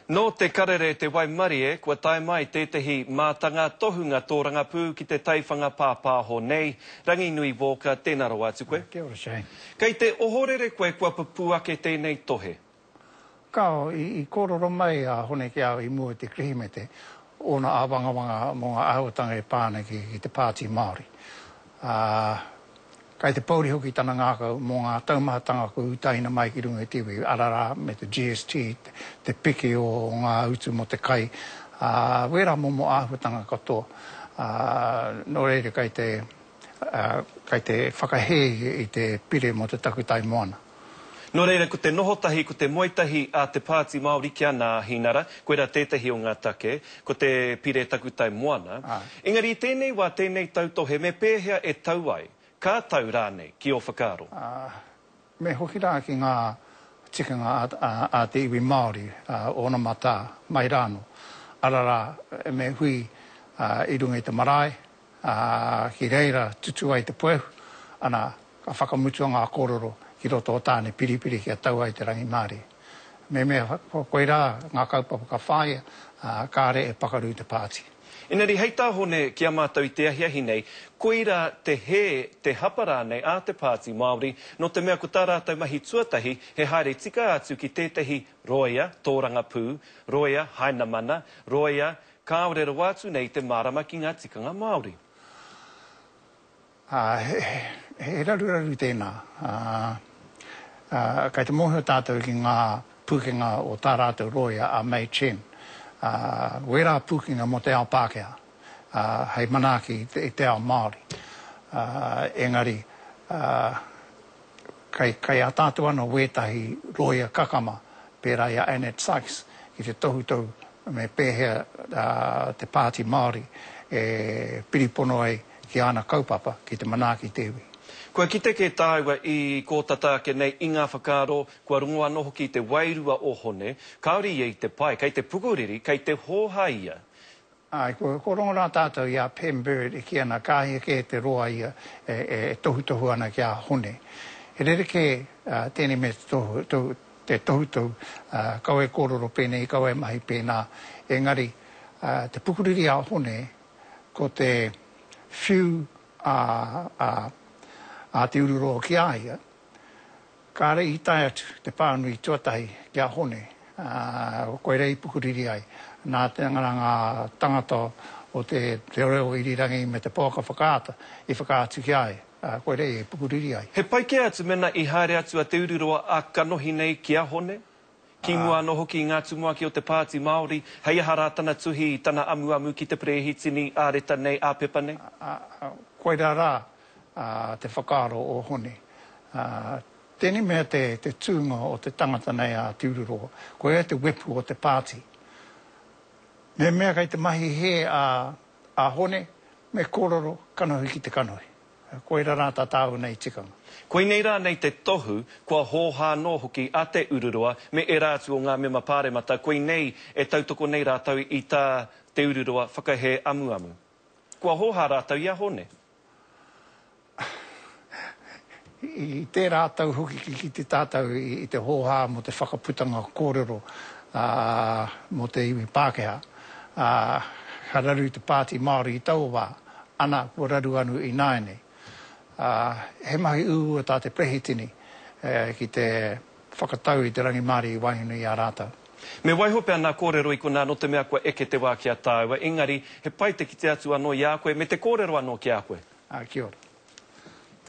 Nō te karere te waimarie kua tae mai tētehi mātanga tohunga tōrangapū ki te taiwhanga pāpāho nei. Ranginui Walker, tēnā rawa atu koe. Kia ora Shane. Kei te ohorere koe kua pupū ake tēnei tohe? Kāo, i kōrero mai a Hone ki a au i mua i te Kirihimete, ōna āwangawanga mō ngā āhuatanga e pā ana ki te Pāti Māori. Ā, Kai te pouri hoki tana ngākau mō ngā taumahatanga kua utaina mai ki runga i te iwi, ararā, me te GST, te piki o ngā utu mō te kai, ā, wērā momo āhuatanga katoa. Ā, nō reira kai te, ā, kai te whakahē i te pire mō te takutai moana. Nō reira, ko te noho tahi, ko te moe tahi a te Pāti Māori ki a Nāhinara, koirā tētahi o ngā take, ko te pire takutai moana. Engari i tēnei wā, tēnei tautohe, me pēhea e tau ai? Ka tau rānei, ki ō whakaaro? Me hoki rā ki ngā tikanga a te iwi Māori, ōna matā, mai rānō. Ararā, me hui i runga i te marae, ā, ki reira tutū ai te puehu, ana, ka whakamutua ngā kōrero ki roto o Tāne Piripiri kia tau ai te rangimārie. Mehemea koirā ngā kaupapa ka whāia, ā, kāre e pakaru te pāti. Engari hei tā Hone ki a mātou i te ahiahi nei, koirā te hē, te hapa rānei a te Pāti Māori, nō te mea ko tā rātou mahi tuatahi he haere tika atu ki tētahi rōia tōrangapū, rōia hainamana, rōia kāore rawa atu nei te mārama ki ngā tikanga Māori. Ā, he, he raruraru tēnā. Ā, ā, kei te mōhio tātou ki ngā pūkenga o tā rātou rōia a May Chen. Ā, wērā pūkenga mō te ao Pākehā, ā, hei manaaki i te, i te ao Māori. Ā, engari, ā, Kei, kei a tātou anō wētahi rōia kakama, pērā i a Annette Sykes, ki te tohutohu me pēhea te Pāti Māori e piripono ai ki āna kaupapa ki te manaaki i te iwi. Kua kite kē tāua i kō tata ake nei i ngā whakaaro, kua rongo anō hoki i te wairua o Hone, kāore ia i te pai, kei te pukuriri, kei te hōhā ia. Āe, kua rongo rā tātou i a Pem Bird e kī ana ka hia kē te roa ia e tohutohu ana ki a Hone. He rerekē tēnei me te tohutohu, kaua e kōrero pēnei, kaua e mahi pēnā. Engari, te pukuriri a Hone, ko te whiu a Te Ururoa ki a ia, Kāre i tae atu te pānui tuatahi ki a Hone, ā, koirā i pukuriri ai. Nā te ngā tangata o te reo irirangi me te pouaka whakaata i whakaatu ki a ia, ā, koirā i pukuriri ai. He pai kē atu mēnā i haere atu a Te Ururoa a kanohi nei ki a Hone, ki mua anō hoki i ngā tumuaki o te Pāti Māori, hei aha rā tana tuhi i tana amuamu ki te perehitini ā-reta nei, ā-pepa nei? Ā, koirā rā te whakaaro o Hone. Tēnei mea te tūnga o te tangata nei a Te Ururoa, koia te wepu o te pāti. Mehemea kei te mahi hē a Hone, me kōrero kanohi ki te kanohi. Koira rā tā tāua nei tikanga. Koinei rānei te tohu kua hōhā anō hoki a Te Ururoa me ērā atu o ngā mema pāremata, koinei e tautoko nei rātou i tā Te Ururoa whakahē amuamu. Kua hōhā rātou i a Hone. I tērā tau hoki ki kite tātou i te hōhā mō te whakaputanga kōrero mō te iwi Pākehā, ā, ka raru te Pāti Māori i taua wā, ana, kua raru anu ināianei. Ā, he mahi uaua tā te Perehitini ki te whakatau i te rangimārie i waenganui i a rātou. Me waiho pea nā kōrero i konā nō te mea kua eke te wā ki a tāua, engari he pai te kite atu anō i a koe me te kōrero anō ki a koe. Ā, kia ora.